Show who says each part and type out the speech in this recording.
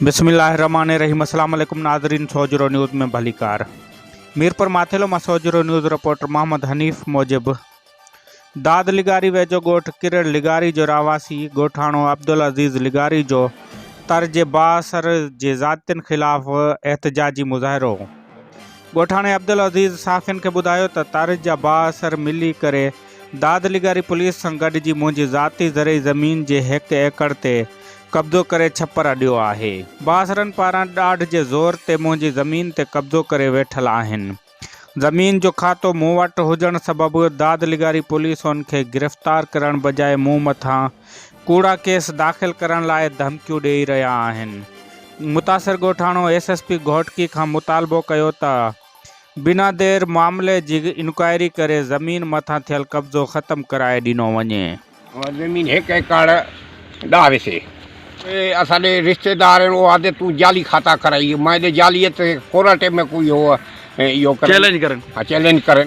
Speaker 1: بسم الله الرحمٰن الرحيم اسلام عليڪم ناظرين سوجهرو نيوز ۾ ڀليڪار ميرپور ماٿيلو مان سوجهرو نيوز رپورٽر محمد حنيف موجب داد لغاري ويجهو ڳوٺ ڪرڙ لغاري جو رهواسي ڳوٺاڻو عبدالعزيز لغاري جو تر جي بااثر جي زيادتين خلاف احتجاجي مظاهرو ڳوٺاڻي عبدالعزيز صحافين کي ٻڌايو ته تر جا بااثر ملي ڪري داد لغاري پوليس سان گڏجي منهنجي ذاتي زرعي زمين جي هڪ ايڪڙ تي قبضو ڪري ڇپر اڏيو آهي. بااثرن پاران ڏاڍ جي زور تي منهنجي زمين تي قبضو ڪري ويٺل آهن. زمين جو کاتو مون وٽ هجڻ سبب داد لغاري پوليس ان کي گرفتار ڪرڻ بجاء مون مٿان ڪوڙا ڪيس داخل ڪرڻ لاء ڌمڪيون ڏئي رهيا آهن. متاثر ڳوٺاڻو ايس ايس پي گهوٽڪي کان مطالبو ڪيو ته بنا دير معاملي جي انڪوائري ڪري زمين مٿان ٿيل قبضو ختم ڪرائي ڏنو وڃي.
Speaker 2: اها زمين هڪ ايڪڙ ڏاهه وسي. اسان ڏي رشتيدار آهن اهو آهدي تون جعلي کاتا ڪرائي مان ايڏي جعلي تي ڪورٽ ۾ ڪوئي هو اهو ڪرن چئلينج ڪرن ها چئلينج ڪرن.